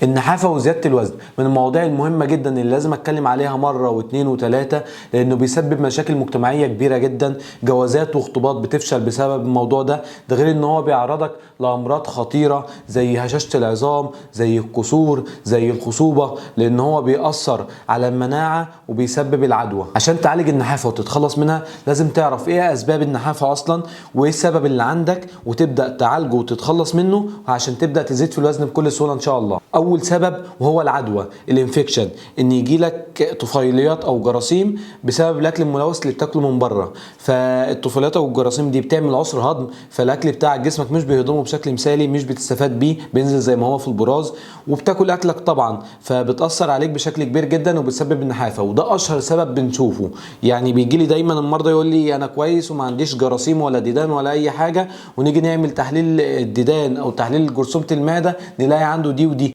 النحافة وزيادة الوزن من المواضيع المهمة جدا اللي لازم اتكلم عليها مرة واثنين وثلاثة، لانه بيسبب مشاكل مجتمعية كبيرة جدا، جوازات وخطوبات بتفشل بسبب الموضوع ده. ده غير ان هو بيعرضك لامراض خطيرة زي هشاشة العظام، زي الكسور، زي الخصوبة، لان هو بيأثر على المناعة وبيسبب العدوى. عشان تعالج النحافة وتتخلص منها لازم تعرف ايه اسباب النحافة اصلا وايه السبب اللي عندك وتبدأ تعالجه وتتخلص منه عشان تبدأ تزيد في الوزن بكل سهولة ان شاء الله. اول سبب وهو العدوى، ال infection، ان يجي لك طفيليات او جراثيم بسبب الاكل الملوث اللي بتاكله من بره. فالطفيليات او الجراثيم دي بتعمل عسر هضم، فالاكل بتاع جسمك مش بيهضمه بشكل مثالي، مش بتستفاد بيه، بينزل زي ما هو في البراز، وبتاكل اكلك طبعا، فبتاثر عليك بشكل كبير جدا وبتسبب النحافه. وده اشهر سبب بنشوفه. يعني بيجي لي دايما المرضى يقول لي انا كويس وما عنديش جراثيم ولا ديدان ولا اي حاجة، ونيجي نعمل تحليل الديدان او تحليل جرثومة المعدة نلاقي عنده دي ودي.